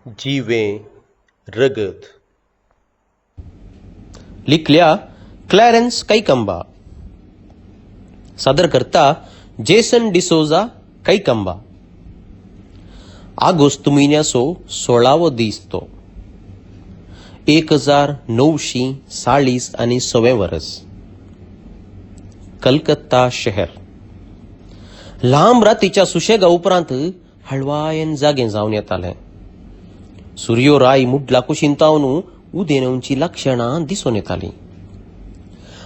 जिवें रगत. लिखल्या क्लॅरन्स कैकंबा. सादर करता जेसन डिसोजा कैकंबा. आगोस्त म्हयन्याचो 16वो दीस तो 1946 वरस. कलकत्ता शहर. लांब रातीच्या सुशेगा उपरांत हळवायन जागें जावन येतालें. सुर्यो राय मुडला कुशीन तावन उदेवची लक्षणां दिसून येतालीं.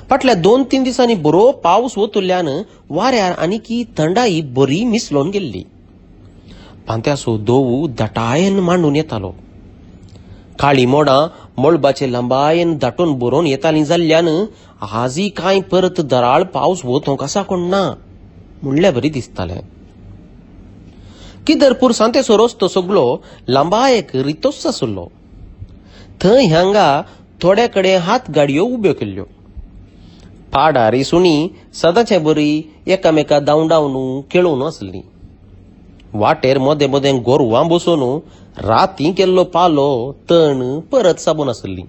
फाटल्या 2-3 दिसांनी बरो पावस वतुल्ल्यान वाऱ्यार आनीकी थंडाई बरी मिसलोन गेल्ली. पांत्याचो दोव दटायन मांडून येतालो. काळी मोडां मळबाचे लांबायन दाटून बरोवन येतालीं जाल्ल्यान आजी कांय परत दराळ पावस वतोंक आसा कोण ना म्हणल्या बरी दिसतालें. किदरपूर सांतेचो रस्तो सगलो लांबायक रितोच आसलो. थंय हांगा थोड्या कडेन हात गाडयो उब्यो केल्ल्यो. पाडारी सुणी सदांचे बरी एकामेका धांवडावन खेळोवन आसली. वाटेर मदें मदें गोरवां बसून राती केल्लो पालो तण परत साबून आसली.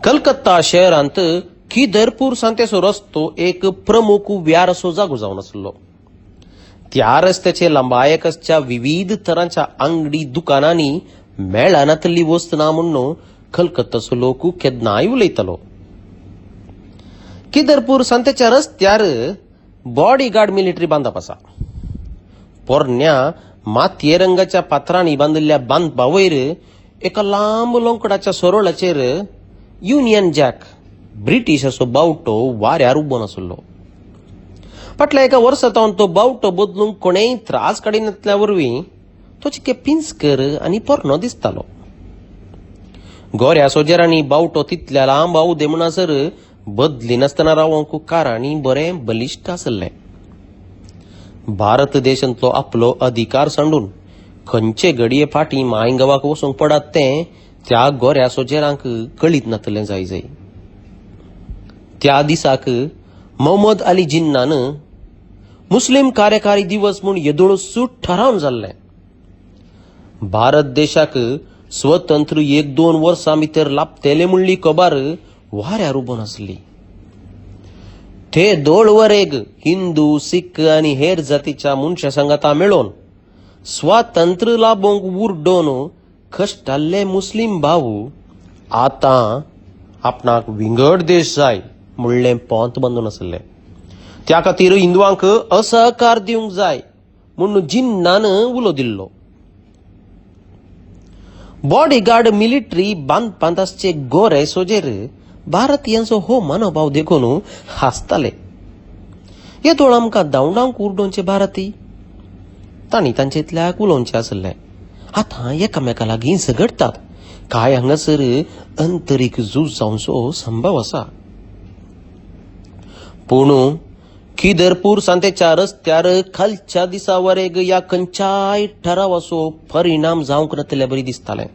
कलकत्ता शहरांत किदरपूर सांतेचो रस्तो एक प्रमुख व्यार असो जागो जावन आसलो. त्या रस्त्याचे लांबायक आसच्या विविध तरांच्या आंगडी दुकानांनी मेळनातली वस्त ना म्हणून कलकत्ताचो लोक केन्नाय उलयतालो. किदरपूर सांतेच्या रस्त्यार बॉडीगार्ड मिलिटरी बांदप आसा. पोरण्या मातये रंगाच्या पात्रांनी बांदिल्ल्या बांदपा वयर एका लांब लोंकडाच्या सरोळाचेर युनियन जॅक ब्रिटीश असो बावटो वाऱ्यार उबो नासलो. फाटल्या एका वर्सा तावन तो बावटो बदलूंक कोणेय त्रास काडिनातल्या वरवीं तो चिके पिंजकर आनी पोरणो दिसतालो. गोऱ्या सोजेरांनी बावटो तितल्या लांब उदे म्हणसर बदलिनासतना रावंक कारांनी बरें बलिश्ट आसलें. भारत देशांतलो आपलो अधिकार सांडून खंयचे घडये फाटीं मायंगावाक वचूंक पडात तें त्या गोऱ्या सोजेरांक कळीत नातलें जाय जाय. त्या दिसाक मोहम्मद अली जिन्नान मुस्लिम कार्यकारी दिवस म्हूण येदोळसूट ठरावन जाल्लें. भारत देशाक स्वतंत्र 1-2 वर्सां भितर लाभतले म्हणली खबर वाऱ्यार उबोन आसली. ते दोळवरेग हिंदू सिख आनी हेर जातीच्या मनशा सांगाता मेळोवन स्वातंत्र्य लाभोवंक उरडोवन कश्टाल्ले मुस्लिम भाऊ आतां आपणाक विंगड देश जाय म्हणलें पोंत बांदून आसले. त्या खातीर हिंदवांक असहकार दिवंक जाय म्हूण जिन्नान उलो दिल्लो. बॉडीगार्ड मिलिटरी बांदपांत आसचे गोरे सोजेर भारतीयांचो हो मनोभाव देखून हांसताले. येदोळ आमकां धांवडावंक उरडोवचे भारती तांणी तांचे इतल्याक उलोवचें आसलें. आतां एकामेका लागीं झगडटात काय हांगासर अंतरीक झूज जावचो संभव आसा. पूण किदरपूर सांतेच्या रस्त्यार खालच्या दिसा वरेग ह्या खंयच्याय ठरावाचो परिणाम जावंक नातले बरी दिसतालें.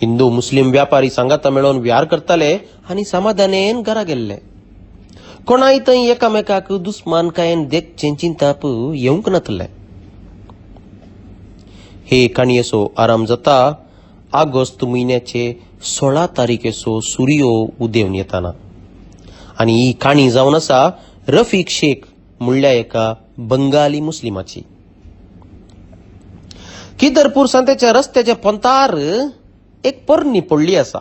हिंदू मुस्लिम व्यापारी सांगाता मेळोवन व्यार करताले आनी समाधानेन घरा गेल्ले. कोणाय थंय एकामेकाक दुस्मानकायेन देखचें चिंताप येवंक नातलें. हे काणयेचो आराम जाता आगोस्त म्हयन्याचे 16 तारखेचो सुर्यो उदेवन येताना. आनी ही काणी जावन आसा रफीक शेख म्हणल्या एका बंगाली मुस्लिमाची. किदरपूर सांतेच्या रस्त्याच्या पोंतार एक पोरणी पडली आसा.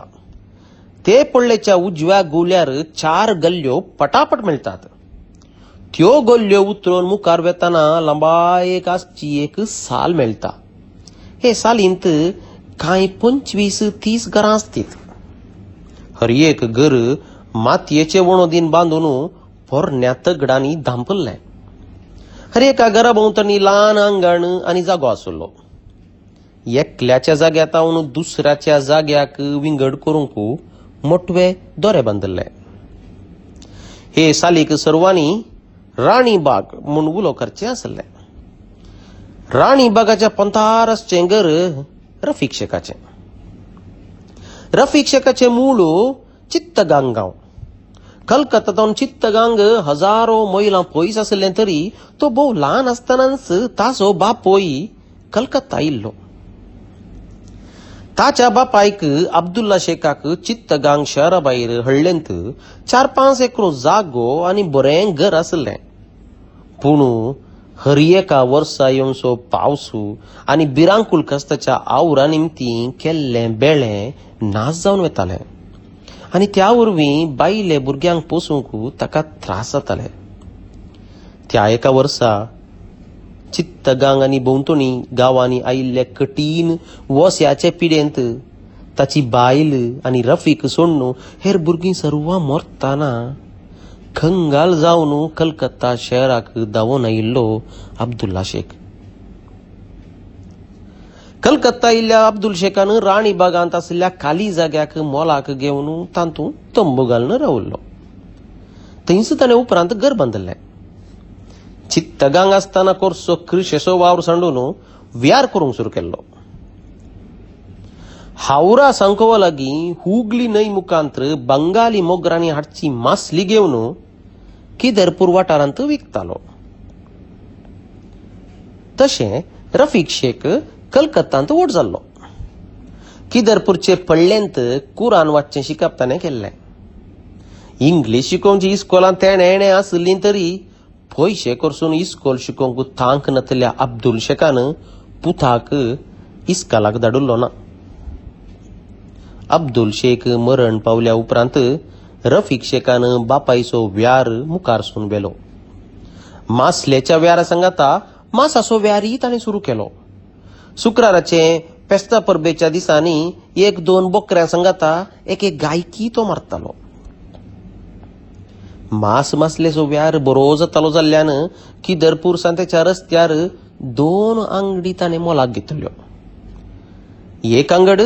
ते पडलेच्या उजव्या गुल्यार 4 गल्ल्यो पटापट मेळटात. त्यो गल्ल्यो उतरून मुखार वेताना लांबायेक आसची एक साल मेळटा. हे सालींत कांय 25-30 घरां आसतीत. हर एक घर मातयेचे वणोदीन बांदून पोरण्या तगडांनी धांपल्लें. हर एका घरा भोंवतणी ल्हान आंगण आनी जागो आसलो. एकल्याच्या जाग्या तावन दुसऱ्याच्या जाग्याक विंगड करूंक मोटवे दोरे बांदिल्ले. हे सालीक सर्वांनी राणी बाग म्हूण उलो करचें आसलें. राणी बागाच्या पोंतार आसचें घर रफीक शेखाचें. रफीक शेखाचें मूळ चित्तगांग गांव. कलकत्ता चित्तगांग हजारो मैलां पयस आसलें तरी तो भोव ल्हान आसतनाच ताचो बापूय कलकत्ता आयिल्लो. ताच्या बापायक अब्दुल्ला शेखाक चित्तगांग शहरा भायर हळ्ळेंत 4-5 एकरो जागो आनी बरें घर आसलें. पूण हर एका वर्सा येवचो पावसू आनी भिरांकूळ कस्ताच्या आवरा निमतीं केल्लें बेळें नाश जावन वतालें आनी त्या वरवीं बायले भुरग्यांक पोसूंक ताका त्रास जाताले. त्या एका वर्सा चित्तगांग आनी भोंवतणी गांवांनी आयिल्ले कठीण वस्याचे पिडेंत ताची बायल आनी रफीक सोडून हेर भुरगीं सर्वां मरतना कंगाल जावन कलकत्ता शहराक धांवून आयिल्लो अब्दुल्ला शेख. कलकत्ता आयिल्ल्या अब्दुल शेखान राणी बागांत आशिल्ल्या खाली जाग्याक मोलाक घेवन तातूंत तंबू घालून रावल्लो. थंयच ताणें उपरांत घर बांदिल्लें. चित्तगांग आसतना कोर्सो कृशेचो वावर सांडून व्यार करूंक सुरू केल्लो. हावरा सांकोवा लागीं हुगली न्हंय मुखांत्र बंगाली मोगरांनी हाडची मासली घेवन किदरपूर वाठारांत विकतालो. तशें रफीक शेख कलकत्तांत व्हड जाल्लो. किदरपूरचे पळ्ळेंत कुरान वाचचें शिकप ताणें केल्लें. इंग्लीश शिकोवची इस्कोलां तेणें आसलीं तरी पयशे करसून इस्कोल शिकोवंक तांक नातल्या अब्दुल शेखान पुताक इस्कालाक धाडिल्लो ना. अब्दुल शेख मरण पावल्या उपरांत रफीक शेखान बापायचो व्यार मुखार सून व्हेलो. मासलेच्या व्यारा सांगाता मासाचो व्यारय ताणें सुरू केलो. शुक्राराचे फेस्ता परबेच्या दिसांनी 1-2 बोकऱ्यां सांगाता एक एक गायकी तो मारतालो. मास मासलेचो व्यार बरो जातालो जाल्ल्यान किदरपूर सांतेच्या रस्त्यार 2 आंगडी ताणें मोलाक घेतल्यो. एक आंगड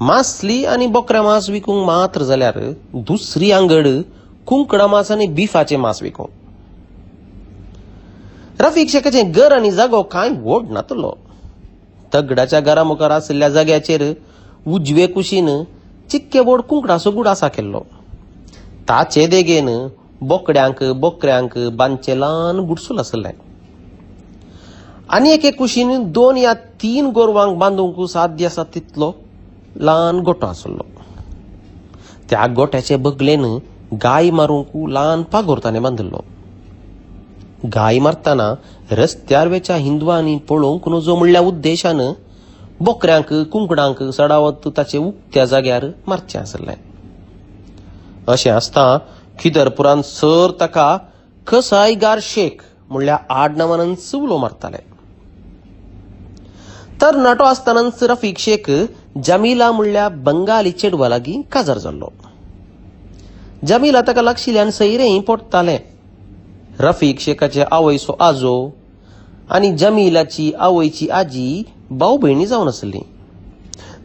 मासली आनी बोकऱ्या मास विकूंक मात्र जाल्यार दुसरी आंगड कुंकडा मास आनी बिफाचें मास विकूंक. रफीक शेखाचें घर आनी जागो कांय व्हड नातलो. तगडाच्या घरा मुखार आशिल्ल्या जाग्याचेर उजवे कुशीन चिक्के व्हड कुंकडाचो गुडासा केल्लो. ताचे देगेन बोकड्यांक बोकऱ्यांक बांदचें ल्हान गुडसूल आसलें आनी एके कुशीन 2 या 3 गोरवांक बांदूंक साध्य आसा तितलो ल्हान गोटो आसलो. त्या गोट्याचे बगलेन गाय मारूंक ल्हान पागोर ताणें बांदिल्लो. गाय मारतना रस्त्यार वेच्या हिंदवांनी पळोवंक नजो म्हणल्या उद्देशान बोकऱ्यांक कुंकडांक सडावत ताचे उक्त्या जाग्यार मारचें आसलें. अशें आसता खिदरपुरान सर ताका कसायगार शेख म्हणल्या आडनांवान उलो मारताले. तरणाटो आसतनाच रफीक शेख जमीला म्हणल्या बंगाली चेडवा लागीं काजार जाल्लो. जमीला ताका लागशिल्ल्यान सैरें पोडटालें. रफीक शेखाचे आवयचो आजो आनी जमीलाची आवयची आजी भाव भयणी जावन आसली.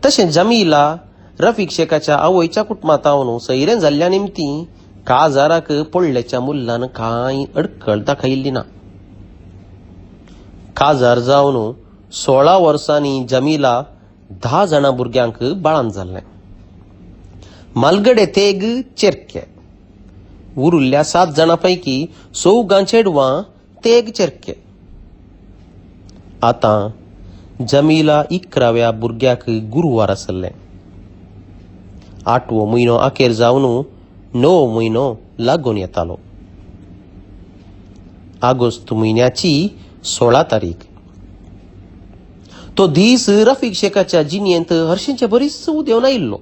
तशें जमीला रफीक शेखाच्या आवयच्या कुटुंबांत सैरें जाल्ल्या निमतीं काजाराक पडल्याच्या मुल्लान कांय अडखळ दाखयल्ली ना. काजार जावन 16 वर्सांनी जमीला 10 जाणां भुरग्यांक बाळांत जाल्लें. मालगडे तेग चेरके उरिल्ल्या 7 जाणां पैकी 4 चेडवां तेग चेरके. आतां जमीला 11व्या भुरग्याक गुरवार आसलें. 8वो म्हयनो अखेर जावन 9वो म्हयनो लागून येतालो. ऑगस्ट म्हयन्याची 16 तारीख. तो दीस रफीक शेखाच्या जिणेंत हरशींचे बरीच उदेवन आयिल्लो.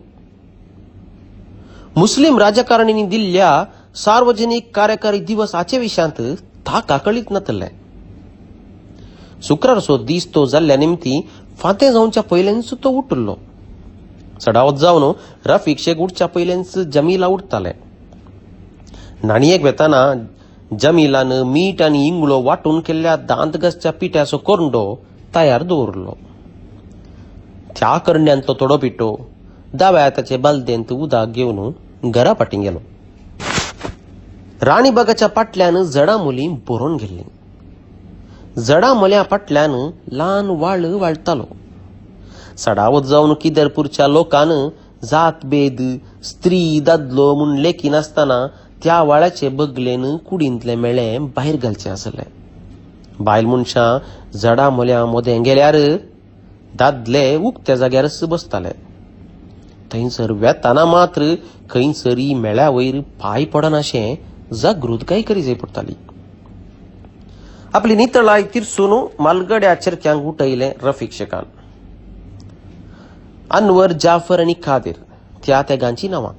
मुस्लिम राजकारणींनी दिल्ल्या सार्वजनीक कार्यकारी दिवस हाचे विशयांत ताका कळीत नातलें. शुक्रारचो दीस तो जाल्ल्या निमती फांतें जावच्या पयलेंच तो उठलो. चडावत जावन रफीक शेख उठच्या पयलेंच जमीला उठतालें. न्हाणयेक वेताना जमीलान मीठ आनी इंगळो वांटून केल्ल्या दांत घासच्या पिठ्याचो करंडो तयार दवरलो. त्या करंड्यांतलो थोडो पिठो दाव्या हाताचे बालदेंत उदक घेवन घरा फाटीं गेलो. राणीबागाच्या फाटल्यान जडां मुलीं भरून गेल्लीं. जडां मोल्या फाटल्यान ल्हान वाळ वाळटालो. सडावत जावन किदरपूरच्या लोकान जातभेद स्त्री दादलो म्हूण लेखिनासतना त्या वाळाचे बगलेन कुडींतलें मेळें भायर घालचें आसलें. बायल मनशां जडां मोल्या मोदें गेल्यार दादले उक्त्या जाग्यारच बसताले. थंयसर वेताना मात्र खंयसरी मेळ्या वयर पांय पडनाशें जागृतकाय करी जाय पडटाली. आपली नितळाय तिरसून मालगड्या चेरक्यांक उठयलें रफीक शेखान. अनवर, जाफर आनी कादीर त्या तेगांची नांवां.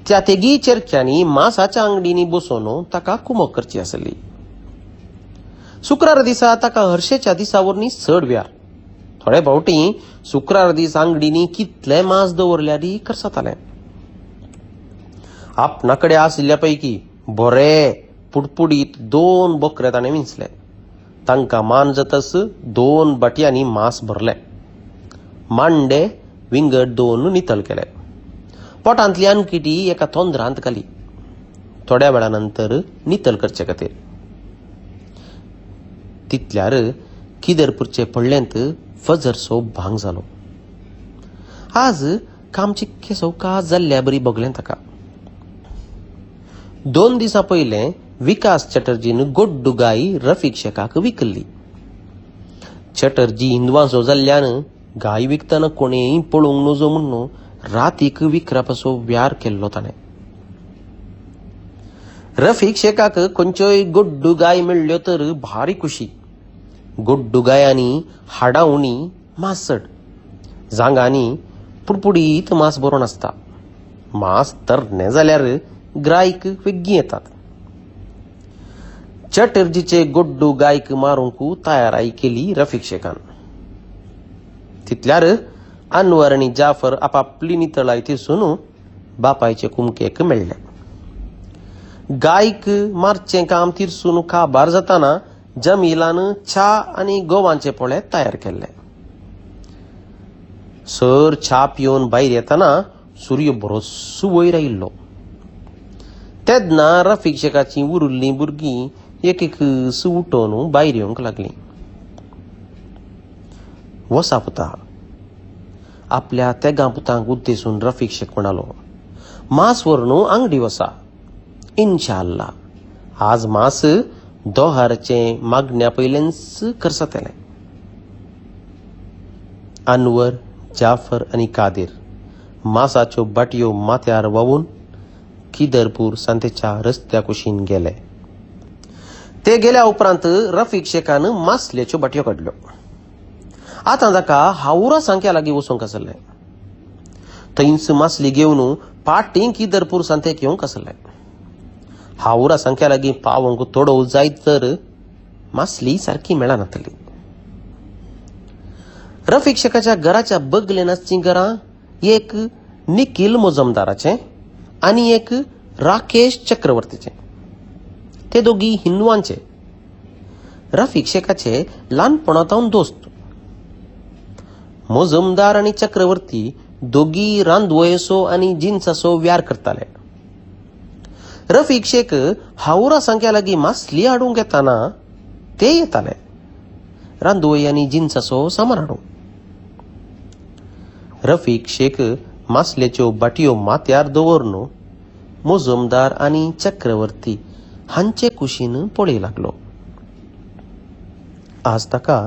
त्या तेगी चेरक्यांनी मासाच्या आंगडींनी बसोवन ताका कुमक करची आसली. शुक्रार दिसा ताका हर्षेच्या दिसा वरवीं चड व्यार. थोडे फावटी शुक्रार दीस आंगडींनी कितले मांस दवरल्यार करसातालें. आपणा कडेन आशिल्ल्या पैकी बरे पुडपुडीत 2 बकरे ताणें विंचले. तांकां मान जातच 2 बाटयांनी मांस भरलें. मांडे विंगड 2 नितळ केले. पोटांतली आनकिटी एका तोंदरांत घाली. थोड्या वेळा नंतर नितळ करचे खातीर. तितल्यार किदरपूरचे पडल्यांत फजरसो भांग जालो. आज काम चिक्के सवकास जाल्ल्या बरी भोगलें ताका. 2 दिसां पयलें विकास चटर्जीन गोड्डू गाय रफीक शेखाक विकल्ली. चटर्जी हिंदवांसो जाल्ल्यान गाय विकतना कोणेय पळोवंक नजो म्हणून रातीक विकरापासो व्यार केल्लो ताणें. रफीक शेखाक खंयच्योय गोड्डू गाय मेळ्ळ्यो तर भारी खुशी. गोड्डू गायांनी हाडां उणी मांस चड, जांगांनी पुडपुडीत मांस बरोवन आसता. मांस तरणे जाल्यार ग्रायक वेगीं येतात. चटर्जीचे गोड्डू गायक मारूंक तयाराय केली रफीक शेखान. तितल्यार अनवर आनी जाफर आपापली नितळाय थंयसून बापायचे कुमकेक मेळ्ळे. गायक मारचें काम तिरसून काबार जाताना जमिलान च्या आनी गोवांचे पोळे तयार केल्ले. सर च्या पिवन भायर येताना सूर्य बरोच वयर आयिल्लो. तेन्ना रफीक शेखाचीं उरिल्लीं भुरगीं एक एक उठोवन भायर येवंक लागलीं. वसा पुता, आपल्या तेगां पुतांक उद्देशून रफीक शेख म्हणालो, मांस व्हरून आंगडी वसा. इन्शा अल्लाह आज मांस दोहारचें मागण्या पयलेंच करसतलें. अनवर, जाफर आनी कादीर मासाच्यो बाटयो माथ्यार व्हांवून किदरपूर सांतेच्या रस्त्या कुशीन गेले. ते गेल्या उपरांत रफीक शेखान मासलेच्यो बाटयो काडल्यो. आतां ताका हावरा सांक्या लागीं वचूंक आसलें. थंयच मासली घेवन पाटीं किदरपूर सांतेक येवंक आसलें. हावरा सांक्या लागीं पावोवंक तोडोव जायत तर मासली सारकी मेळनातली. रफीक शेखाच्या घराच्या बगलेन आसचीं घरां एक निखील मोजमदाराचें आनी एक राकेश चक्रवर्तीचें. ते दोगी हिंदवांचे. रफीक शेखाचे ल्हानपणांत दोस्त. मोजमदार आनी चक्रवर्ती दोगी रांदवयसो आनी जिन्साचो व्यार करताले. रफीक शेख हावरा सांक्या लागीं मासली हाडूंक येताना ते येताले रांदवय आनी जिन्साचो सामान हाडूंक. रफीक शेख मासलेच्यो बाटयो माथ्यार दवरून मोजमदार आनी चक्रवर्ती हांचे कुशीन पळय लागलो. आज ताका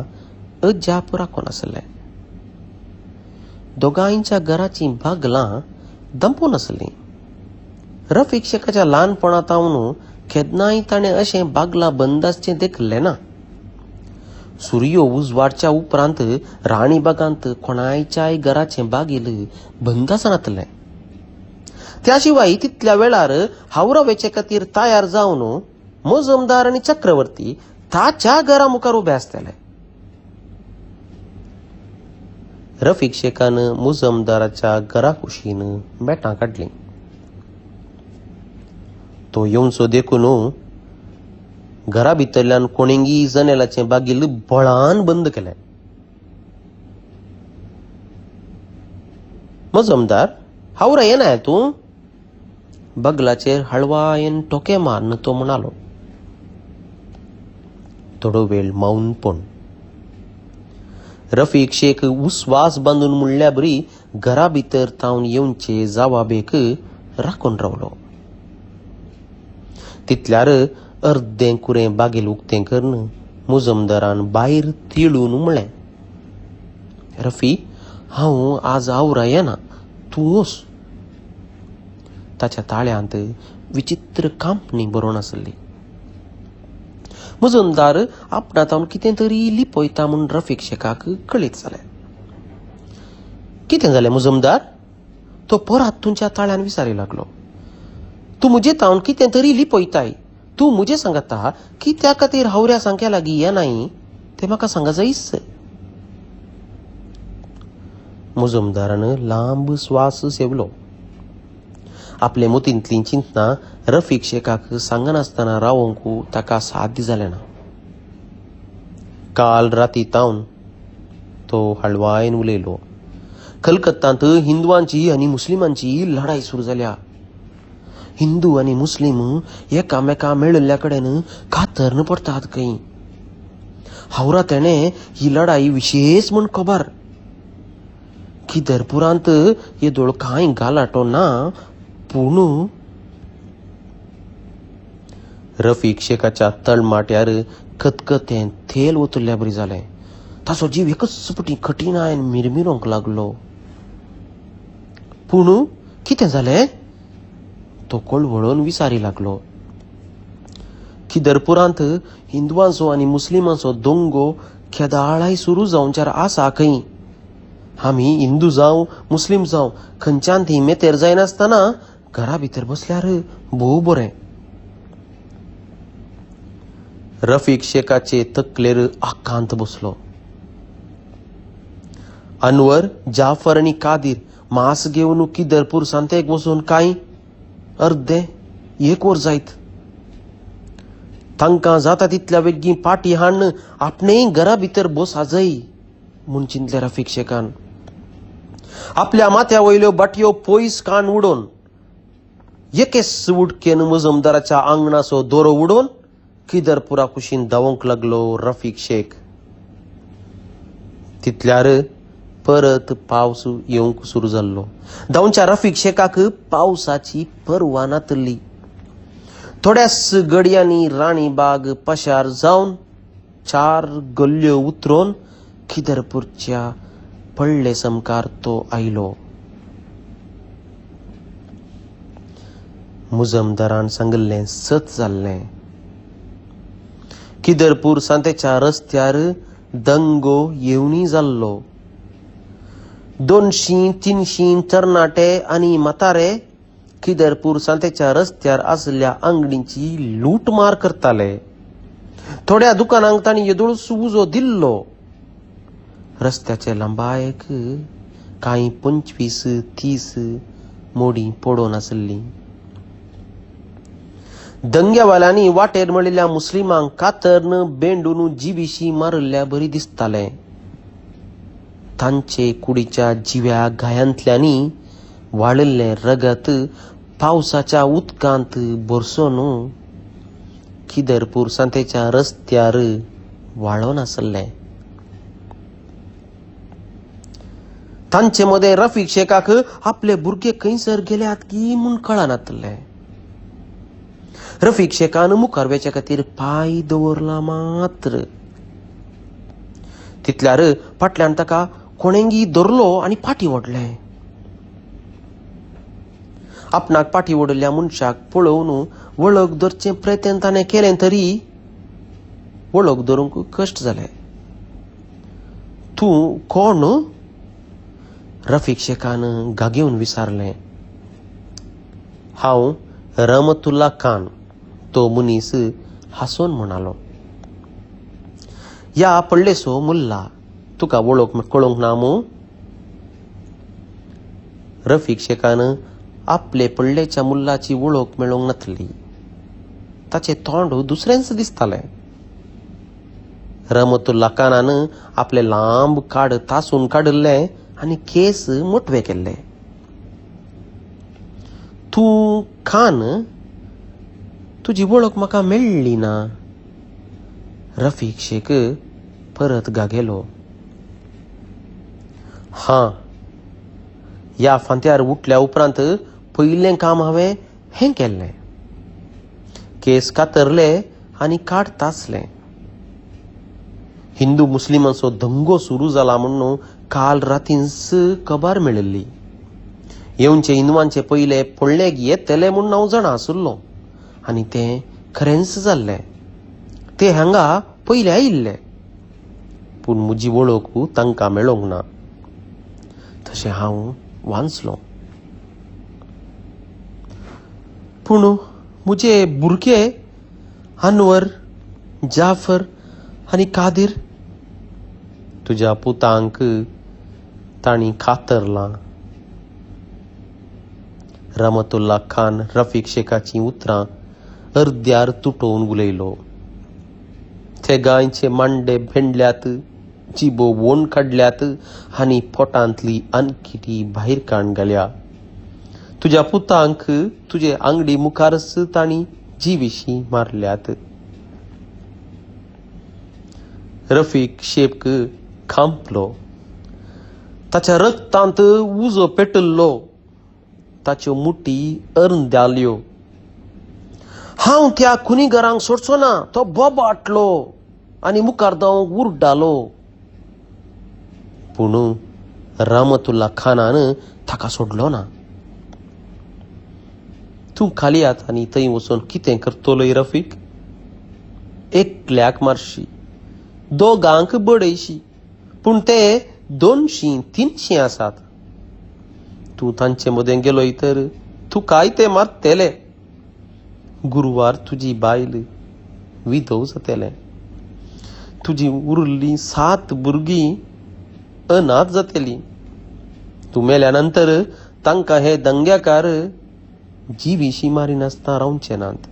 अजाप राखून आसलें. दोगांयच्या घराचीं बागलां दंपून आसलीं. रफीक शेखाच्या ल्हानपणांत केन्नाय ताणें अशें बागलां बंद आसचें देखलें ना. सूर्य उजवाडच्या उपरांत राणीबागांत कोणायच्याय घराचें बागील बंद आसनातलें. त्या शिवाय तितल्या वेळार हावरा वेचे खातीर तयार जावन मोजमदार आनी चक्रवर्ती ताच्या घरा मुखार उबे आसतले. रफीक शेखान मुजमदाराच्या घरा कुशीन बेटां काडलीं. तो येवचो देखून घरा भितरल्यान कोणेंगी जनेलाचें बागील बळान बंद केलें. मजमदार, हावरा येना तूं? बगलाचेर हळवायन टोके मारून तो म्हणालो. थोडो वेळ मौनपण. रफीक शेख उस्वास बांदून म्हणल्या बरी घरा भितर तावन येवचे जावाबेक राखून रावलो. तितल्यार अर्दें कुरें बागेल उक्तें करून मुजमदारान भायर तिळून म्हळें, रफी, हांव आज आवरा येना, तूं वच. ताच्या ताळ्यांत विचित्र कांपणी बरोवन आसली. मुजुमदार आपणा तावन कितें तरी लिपयता म्हूण रफीक शेखाक कळीत जालें. कितें जालें मुजुमदार? तो परत तुमच्या ताळ्यान विचारी लागलो. तूं म्हजे तावन कितें तरी लिपयताय. तूं म्हजे सांगता कित्या खातीर हावऱ्या सांख्या लागीं येनाय तें म्हाका सांगा जायच. मुजुमदारान लांब स्वास सेवलो. आपले मतींतलीं चिंतना रफीक शेखाक सांगनासतना रावंक ताका साध्य जालें ना. काल राती तावन तो हळवायन उलयलो. कलकत्तांत हिंदवांची आनी मुस्लिमांची लढाई सुरू जाल्या. हिंदू आनी मुस्लिम एकामेका मेळिल्ल्या कडेन कातरन पडटात खंय. हावरा तेणें ही लढाई विशेश म्हूण खबर. खिदरपुरांत येदोळ कांय गालाटो ना, पूण रफीक शेखाच्या तळमाट्यार खतखतें तेल ओतुल्ल्या बरी जालें. ताचो जीव एकच पटी कठीणायन मिरमिरोंक लागलो. पूण कितें जालें? तो कळवळून विचारी लागलो. खिदरपुरांत हिंदवांचो आनी मुस्लिमांचो दंगो केदाळाय सुरू जावच्यार आसा खंय. आमी हिंदू जावं मुस्लीम जावं खंयच्यान थंय मेतेर जायनासतना घरा भितर बसल्यार भोव बरें. रफीक शेखाचे तकलेर आकांत बसलो. अनवर, जाफर आनी कादीर मास घेवन किदरपूर सांतेक वचून कांय अर्दें एक वर जायत. तांकां जाता तितल्या वेगीं पाटी हाडून आपणेय घरा भितर बस आजय म्हूण चिंतलें रफीक शेखान. आपल्या माथ्या वयल्यो बाटयो पयस कान उडोवन एकेच उडकेन मुजमदाराच्या आंगणाचो दोरो उडोवन किदरपुरा कुशीन धांवंक लागलो रफीक शेख. तितल्यार परत पावस येवंक सुरू जाल्लो. धांवच्या रफीक शेखाक पावसाची पर्वा नातली. थोड्याच गडयांनी राणीबाग पशार जावन चार गल्ल्यो उतरून खिदरपूरच्या पडले समकार तो आयलो. मुजमदारान सांगिल्लें सत जाल्लें. खिदरपूर सांतेच्या रस्त्यार दंगो येवणी जाल्लो. 200-300 तरणाटे आनी म्हातारे खिदरपूर सांतेच्या रस्त्यार आसल्या आंगडींची लूटमार करताले. थोड्या दुकानांक तांणी येदोळच उजो दिल्लो. रस्त्याचे लांबायेक कांय 25-30 मोडीं पडून आसलीं. दंग्यावाल्यांनी वाटेर मेळिल्ल्या मुस्लिमांक कातरन बेंडून जिविशी मारिल्ल्या बरी दिसतालें. तांचे कुडीच्या जिव्या घायांतल्यांनी वाडिल्लें रगत पावसाच्या उदकांत भरसून खिदरपूर सांतेच्या रस्त्यार वाळोन आसलें. तांचे मदें रफीक शेखाक आपले भुरगे खंयसर गेल्यात की म्हूण कळनातलें. रफीक शेखान मुखार वचचे खातीर पांय दवरला मात्र, तितल्यार फाटल्यान ताका कोणेंगी धरलो आनी फाटी ओडलें. आपणाक फाटी ओडिल्ल्या मनशाक पळोवन वळख धरचें प्रयत्न ताणें केलें तरी वळख धरूंक कश्ट जाले. तूं कोण? रफीक शेखान घागेवन विचारलें. हांव रहमतुल्ला खान, तो मनीस हांसून म्हणालो. ह्या पडलेसो मुल्ला, तुका वळख कळोवंक ना मू? रफीक शेखान आपले पडलेच्या मुल्लाची वळख मेळोवंक नातली. ताचें तोंड दुसरेंच दिसतालें. रहमतुल्ला खानान आपलें लांब काड तासून काडिल्लें आनी केस मोटवे केल्ले. तूं खान, तुजी वळख म्हाका मेळ्ळी ना. रफीक शेख परत गागेलो. हां, ह्या फांत्यार उठल्या उपरांत पयलें काम हांवें हें केल्लें. केस कातरले आनी काड तासलें. हिंदू मुस्लिमांचो दंगो सुरू जाला म्हणून काल रातींच खबर मेळिल्ली. येवचे हिंदवांचे पयले पळ्ळेक येतले म्हूण हांव जाणा आसुल्लो आनी तें खरेंच जाल्लें. ते हांगा पयले आयिल्ले, पूण म्हजी वळख तांकां मेळोंक ना. तशें हांव वांचलो. पूण म्हजे भुरगे अनवर, जाफर आनी कादीर, तुज्या पुतांक तांणी कातरलां. रहमतुल्ला खान रफीक शेखाचीं उतरां अर्द्यार तुटोवन उलयलो. ते गायचे मांडे भेंडल्यात, जिबो वोण काडल्यात आनी पोटांतली अनकिटी भायर काण घाल्या. तुज्या पुतांक तुजे आंगडी मुखारच तांणी जिविशीं मारल्यात. रफीक शेख खांपलो. ताच्या रक्तांत उजो पेटल्लो. ताच्यो मुठी अर्द्याल्यो. हांव त्या खुनीगरांक सोडचो ना. तो बोबाटलो आनी मुखार धांवंक उरडालो. पूण रहमतुल्ला खानान ताका सोडलो ना. तूं खालियात आनी थंय वचून कितें करतलोय रफीक? एकल्याक मारशी, दोगांक बडयशी, पूण ते 200 300 आसात. तूं तांचे मदें गेलोय तर तुकाय ते मारतले. गुरवार तुजी बायल विधव जातलें. तुजी उरिल्लीं 7 भुरगीं अनाथ जातलीं. तूं मेल्या नंतर तांकां हे दंग्याकार जिविशीं मारिनासतना रावचे नात.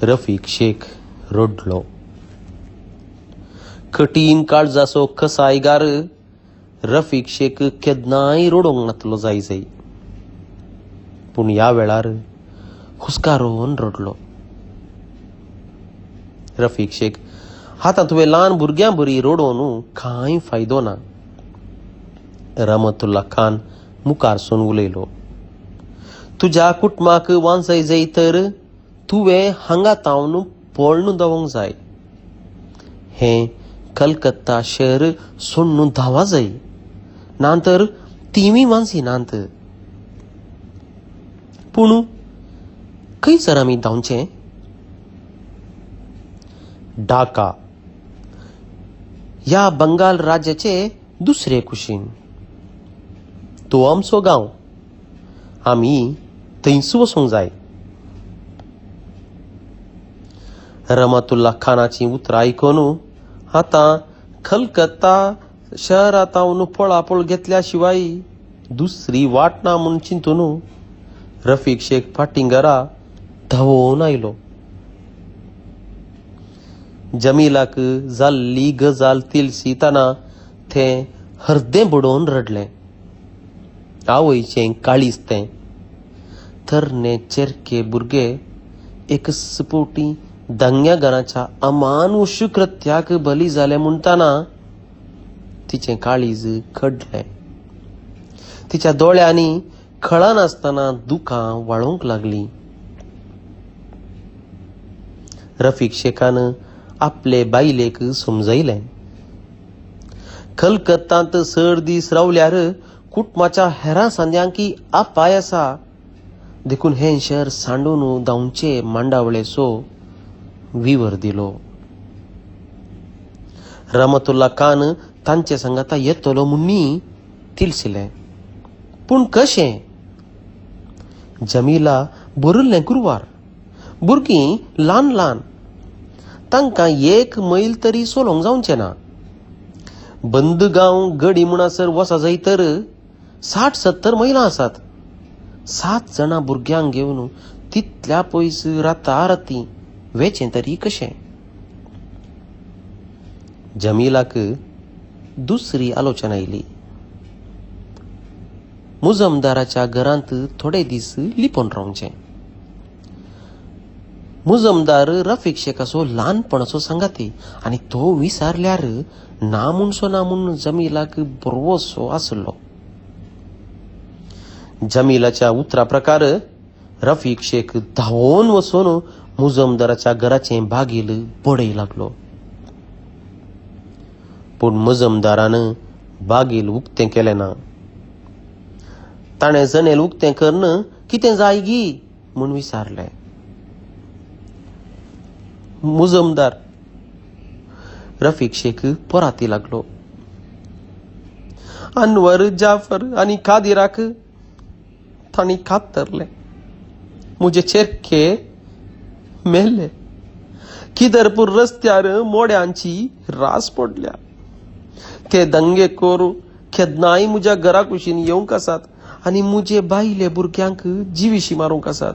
रफीक शेख रडलो. कठीण काळजाचो कसायगार रफीक शेख केन्नाय रडोंक नातलो जाय जाय, पूण ह्या वेळार हुस्कारोन रडलो. रफीक शेख, आतां तुवें ल्हान भुरग्यां बरी रडोवन कांय फायदो ना. रहमतुल्ला खान मुखार सून उलयलो. तुज्या कुटुंबाक वांचय जाय तर तुवें हांगा तावन पळ्ण धांवंक जाय. हें कलकत्ता शहर सोडून धांवा जाय, ना तर तिवूय वांची नात. पूण खंयसर आमी धांवचें? ढाका ह्या बंगाल राज्याचे दुसरे कुशीन. तो आमचो गांव. आमी थंयच वचूंक जाय. रहमतुल्ला खानाचीं उतरां आयकून आतां कलकत्ता शहरांत पळापळ घेतल्या शिवाय दुसरी वाट ना म्हूण चिंतून रफीक शेख फाटीं घरा धांवून आयलो. जमिलाक जाल्ली गजाल तिलसितना तें हर्दें बडोवन रडलें. आवयचें काळीज तें. तरणे चेरके भुरगे एकच फावटी दंग्यागाराच्या अमानुश कृत्याक बली जाले म्हणटाना तिचें काळीज कडलें. तिच्या दोळ्यांनी कळनासतना दुकां व्हाळोवंक लागलीं. रफीक शेखान आपले बायलेक समजयलें. कलकत्तांत चड दीस रावल्यार कुटुंबाच्या हेरां सांद्यांकी अपाय आसा, देखून हें शहर सांडून धांवचे मांडावळेचो विवर दिलो. रहमतुल्ला खान तांचे सांगाता येतलो म्हणून तिलसिलें. पूण कशें? जमिला भरिल्लें गुरवार, भुरगीं ल्हान ल्हान, तांकां 1 मैल तरी चलोवंक जावचें ना. बंद गांव गडी म्हणसर वचा जाय तर 60-70 मैलां आसात. 7 जाणां भुरग्यांक घेवन तितल्या पयस राताराती वेचें तरी कशें? जमिलाक दुसरी आलोचना आयली. मुजमदाराच्या घरांत थोडे दीस लिपोवन रावचें. मुजमदार रफीक शेखाचो ल्हानपणाचो सांगाती आनी तो विसारल्यार ना म्हणसो ना म्हूण जमिलाक बरोसो आसलो. जमिलाच्या उतरा प्रकार रफीक शेख धांवून वचून मुजमदाराच्या घराचें बागील बडय लागलो. पूण मुजमदारान बागील उक्तें केलें ना. ताणें जनेल उक्तें करून कितें जाय गी म्हूण विचारलें. मुजमदार रफीक शेख पराती लागलो. अनवर, जाफर आनी कादिराक तांणी कातरलें. म्हजे चेरके मेले. किदरपूर रस्त्यार मोड्यांची रास पडल्या. ते दंगे करू केन्नाय म्हज्या घरा कुशीन येवंक आसात आनी म्हजे बायले भुरग्यांक जिविशी मारूंक आसात.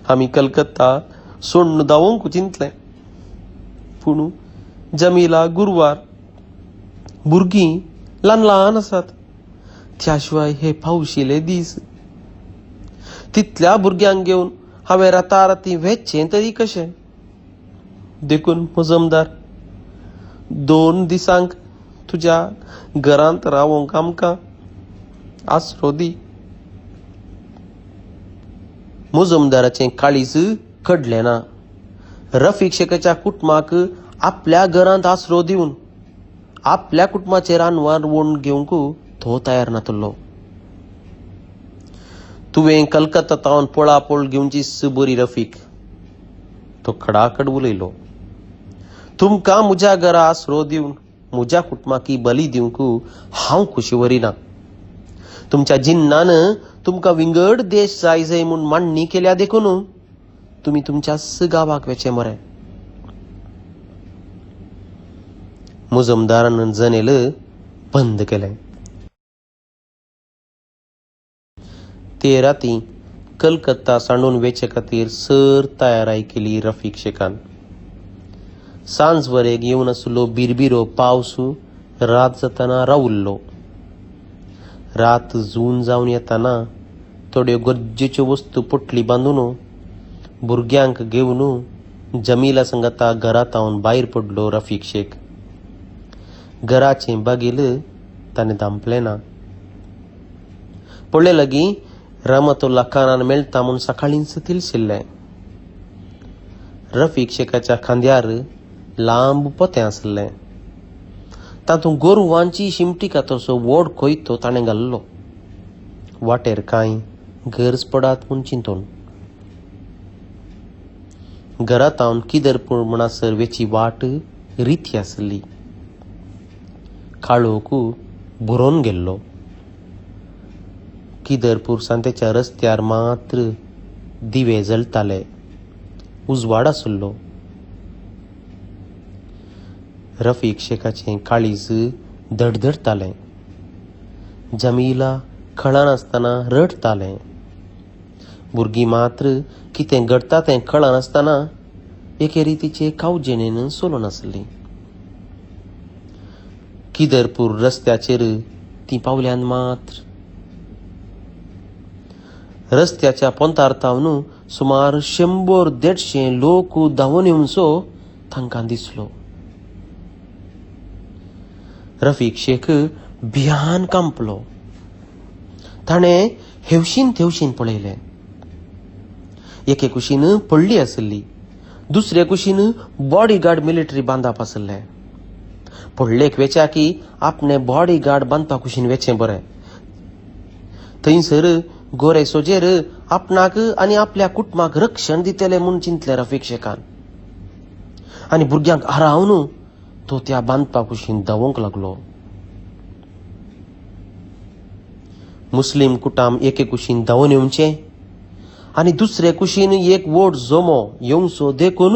आमी कलकत्ता सोडून धांवोंक चिंतलें, पूण जमिला गुरवार, भुरगीं ल्हान ल्हान आसात. त्या शिवाय हे पावशिले दीस. तितल्या भुरग्यांक घेवन हांवें राताराती वेचें तरी कशें? देखून मुजमदार, 2 दिसांक तुज्या घरांत रावोंक आमकां आसरो दी. मुजमदाराचें काळीज कडलें ना. रफीक शेखाच्या कुटुंबाक आपल्या घरांत आसरो दिवन आपल्या कुटुंबाचेर आनवार ओण घेवंक तो तयार नातलो. तुवें कलकत्ता तावन पळापळ घेवचीच बरी रफीक, तो खडाखड उलयलो. तुमकां म्हज्या घरा आसरो दिवन म्हज्या कुटुंबाक बली दिवंक हांव खुशी वरिना. तुमच्या जिन्नान तुमकां विंगड देश जाय जाय म्हूण मांडणी केल्या देखून तुमी तुमच्याच गांवाक वेचें मरे. मुजमदारान जनेल बंद केलें. ते राती कलकत्ता सांडून वेचे खातीर सर तयाराय केली रफीक शेखान. सांजवरेक येवन आसलो बिरबिरो पावस रात जातना रावल्लो. रात जून जावन येताना थोड्यो गरजेच्यो वस्तू पोटली बांदून भुरग्यांक घेवन जमिला संगता घरांत हांव भायर पडलो रफीक शेख. घराचें बागील ताणें धांपलें ना. पळय लागीं रहमतुल्ला खानान मेळटा म्हूण सकाळींच तिलशिल्लें. रफीक शेखाच्या खांद्यार लांब पोतें आसलें. तातूंत गोरवांची शिमटी कातरचो व्हड कोयतो ताणें घाल्लो. वाटेर कांय गरज पडात म्हूण चिंतून. घरांत हांव किदरपूर म्हणसर वेची वाट रिती आसली. काळोख भरोवन गेल्लो. किदरपूर सांतेच्या रस्त्यार मात्र दिवे जळटाले. उजवाड आसलो. रफीक शेखाचें काळीज धडधडटालें. जमिला कळनासतना रडटालें. भुरगीं मात्र कितें घडटा तें कळनासतना एके रितीचे कावजेणेन सोलून आसलीं. किदरपूर रस्त्याचेर तीं पावल्यान मात्र रस्त्याच्या पोंतार तावन सुमार 100-150 लोक धांवून येवनसो तांकां दिसलो. रफीक शेख भियान कांपलो. ताणें हेवशीन तेवशीन पळयलें. एके कुशीन पडली आसली, दुसरे कुशीन बॉडीगार्ड मिलिटरी बांदप आसलें. पडलेक वेच्या की आपणे बॉडीगार्ड बांदपा कुशीन वेचें बरें. थंयसर गोरे सोजेर आपणाक आनी आपल्या कुटुंबाक रक्षण दितले म्हूण चिंतलें रफीक शेखान. आनी भुरग्यांक आरावन तो त्या बांदपा कुशीन धांवूंक लागलो. मुस्लीम कुटाम एके कुशीन धांवून येवचें आनी दुसरे कुशीन एक व्हड जमो येवचो देखून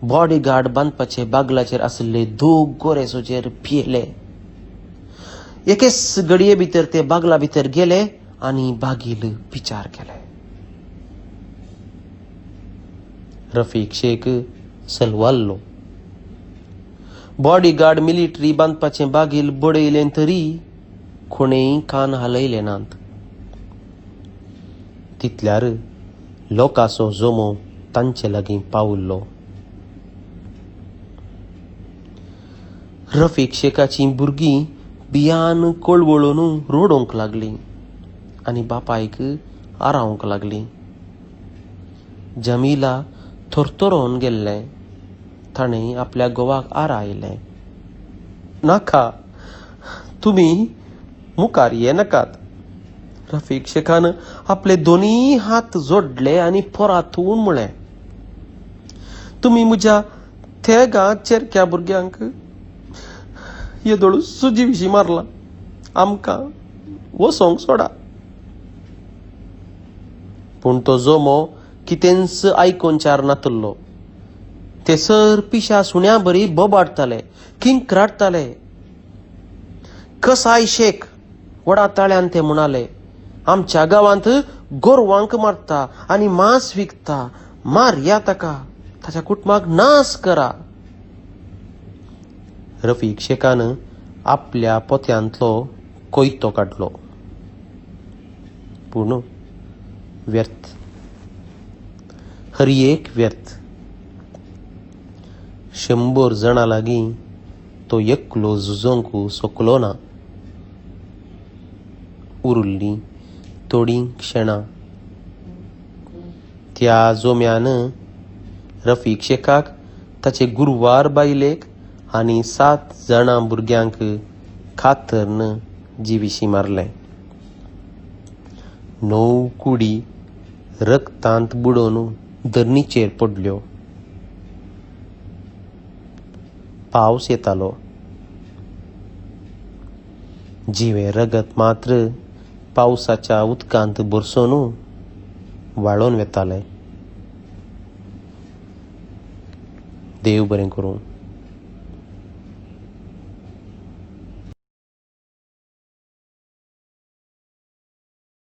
बॉडीगार्ड बांदपाचे बागलाचेर आशिल्ले दोग गोरे सोजेर पियेले. एकेच घडये भितर ते बागला भितर गेले आनी बागील विचार केले. रफीक शेख सलवाल्लो. बॉडीगार्ड मिलिटरी बांदपाचें बागील बडयलें तरी कोणेय कान हालयले नात. तितल्यार लोकांचो जमो तांचे लागीं पावल्लो. रफीक शेखाचीं भुरगीं भियान कळवळून रडोवंक लागलीं आनी बापायक आरावंक लागलीं. जमिला थरथरोन गेल्लें. ताणें आपल्या घोवाक आरायलें, नाका, तुमी मुखार येनाकात. रफीक शेखान आपले दोनूय हात जोडले आनी परातून म्हळें, तुमी म्हज्या तेगां चेरक्या भुरग्यांक येदोळ सुजी विशीं मारला, आमकां वसोंक सोडा. पूण तो जोमो कितेंच आयकुनचार नातल्लो. ते सर पिशा सुण्या बरी बोबाडटाले, किंक्राडटाले. कसाय शेख व्हडा ताळ्यान ते म्हणाले, आमच्या गांवांत गोरवांक मारता आनी मांस विकता, मारया ताका, ताच्या कुटुंबाक नाश करा. रफीक शेखान आपल्या पोत्यांतलो कोयतो काडलो, पूण व्यर्थ, हर एक व्यर्थ. 100 जाणां लागीं तो एकलो झुजोंक शकलो ना. उरिल्लीं थोडीं क्षणां त्या जोम्यान रफीक शेखाक, ताचे गुरवार बायलेक आनी 7 जाणां भुरग्यांक कातरन जिविशीं मारलें. 9 कुडी रक्तांत बुडोवन धरणीचेर पडल्यो. पावस येतालो. जिवें रगत मात्र पावसाच्या उदकांत भरसून वाळोवन वेतालें. देव बरें करूं.